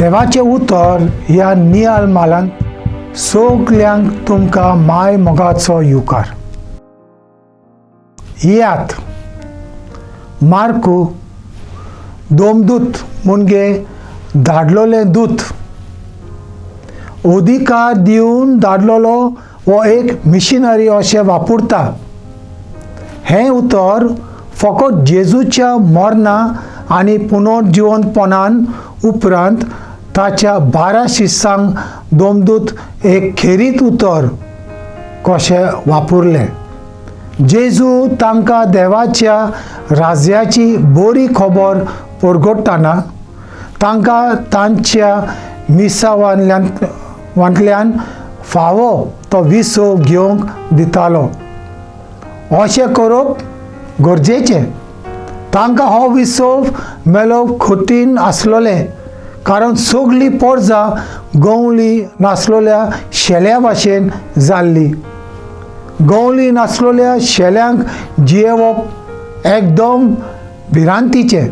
देवाचें उतर ह्या नियाळ मालांत सगल्यांक तुमकां माय मोगाचो येवकार. येयात. मार्कू दोमदूत म्हणजे धाडलोलें दूत, अधिकार दिवन धाडलोलो हो एक मिशनरी अशें वापरता. हें उतर फकत जेजूच्या मरणा आनी पुनर्जिवंतपणान उपरांत ताच्या 12 शिसांक दोमदूत एक खेरीत उतर कशें वापरलें. जेजू तांकां देवाच्या राज्याची बरी खबर परगटतना तांकां तांच्या मिसावांतल्यान फावो तो विसव घेवंक दितालो. अशें करप गरजेचें. तांकां हो विसव मेळप कठीण आसलोलें, कारण सगळी पोरजां गवली नासलोल्या शेल्या भाशेन जाल्ली. गवली नासलोल्या शेल्यांक जियेवप एकदम भिरांतीचें.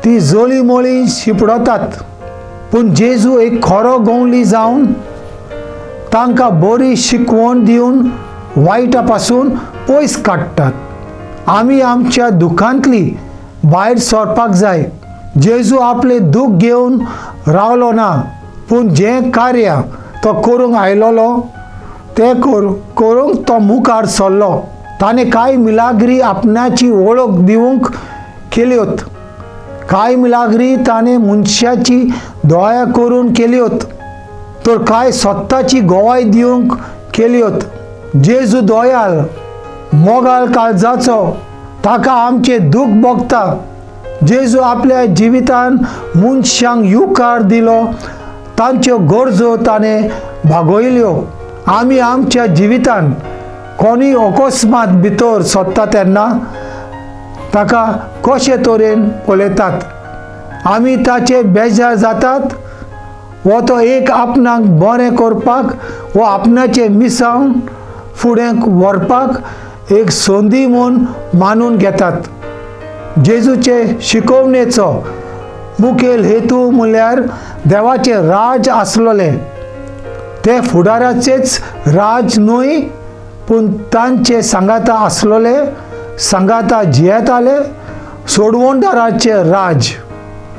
ती जळी मळी शिपडतात. पूण जेजू एक खरो गवली जावन तांकां बरी शिकवण दिवन वायटा पासून पयस काडटात. आमी आमच्या दुखांतली भायर सरपाक जाय. जेजू आपले दूख घेवन रावलो ना, पूण जें कार्य तो करूंक आयलोलो तें करूंक तो मुखार सरलो. ताणें कांय मिलाग्री आपणाची वळख दिवंक केल्योत, कांय मिलाग्री ताणें मनशाची दया करून केल्योत, तर कांय स्वताची गवाय दिवंक केल्योत. जेजू दयाल, मोगाळ काळजाचो, ताका आमचें दूख भोगता. जेजू आपल्या जिवितान मनशांक येवकार दिलो, तांच्यो गरजो ताणें भागयल्यो. आमी आमच्या जिवितान कोणूय अकस्मात भितर सोदता तेन्ना ताका कशे तरेन पळयतात? आमी ताचे बेजार जातात वो तो एक आपणाक बरें करपाक वो आपणाचें मिसांव फुडें व्हरपाक एक संदी म्हूण मानून घेतात? जेजूचे शिकोवणेचो मुखेल हेतू म्हणल्यार देवाचें राज आसलोलें. तें फुडाराचेच राज न्हय, पूण तांचे सांगाता आसलोले, सांगाता जियेताले सोडवणदाराचें राज.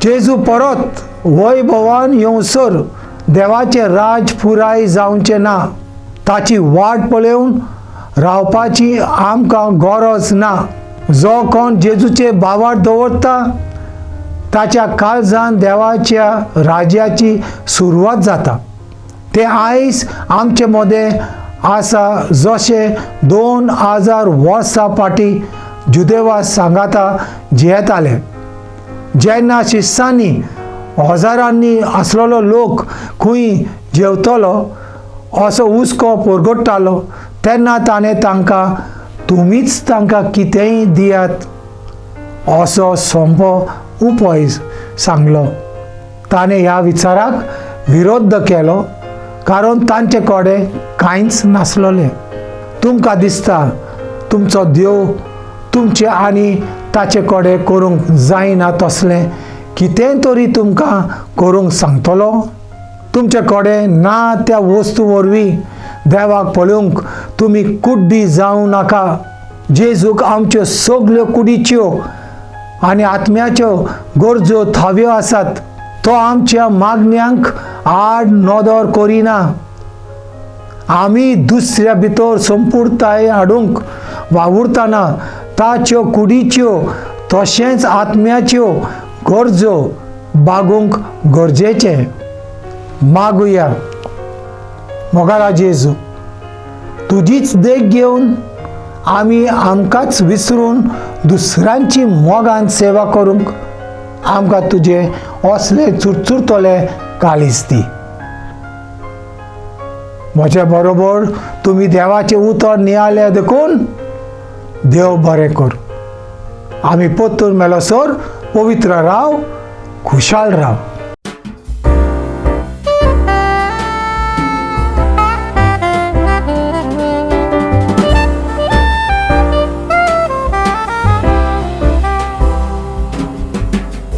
जेजू परत वैभवान येवसर देवाचें राज पुराय जावचें ना. ताची वाट पळोवन रावपाची आमकां गरज ना. जो कोण जेजूचे बावार दवरता ताच्या काळजान देवाच्या राज्याची सुरवात जाता. तें आयज आमचे मदें आसा, जशें 2000 वर्सां फाटीं जुदेवा सांगाता जियेताले. जेन्ना शिस्सांनी हजारांनी आसलेलो लोक खंय जेवतलो असो हुस्को परगट्टालो तेन्ना ताणें तांकां तुमीच तांकां कितेंय दियात असो सोंपो उपाय सांगलो. ताणें ह्या विचाराक विरोध केलो, कारण तांचे कडेन कांयच नासलोलें. तुमकां दिसता तुमचो देव तुमचें आनी ताचे कडेन करूंक जायना तसलें कितेंय तरी तुमकां करूंक सांगतलो? तुमचे कडेन ना त्या वस्तू वरवीं देवाक पळोवंक तुमी कुड्डी जावं नाका. जेजूक आमच्यो सगल्यो कुडीच्यो आनी आत्म्याच्यो गरजो थाव्यो आसात. तो आमच्या मागण्यांक आड नदर करिना. आमी दुसऱ्या भितर संपूर्णताय हाडूंक वावुरतना ताच्यो कुडीच्यो तशेंच आत्म्याच्यो गरजो बागोवंक गरजेचें. मागुया. मोगाळा जेजू, तुजीच देख घेवन आमी आमकांच विसरून दुसऱ्यांची मोगान सेवा करूंक आमकां तुजें असले चुरचुरतले काळीज दी. म्हज्या बरोबर तुमी देवाचें उतर नियाळ्ळें देखून देव बरें कर. आमी परतून मेलोसर पवित्र राव, खुशाल राव.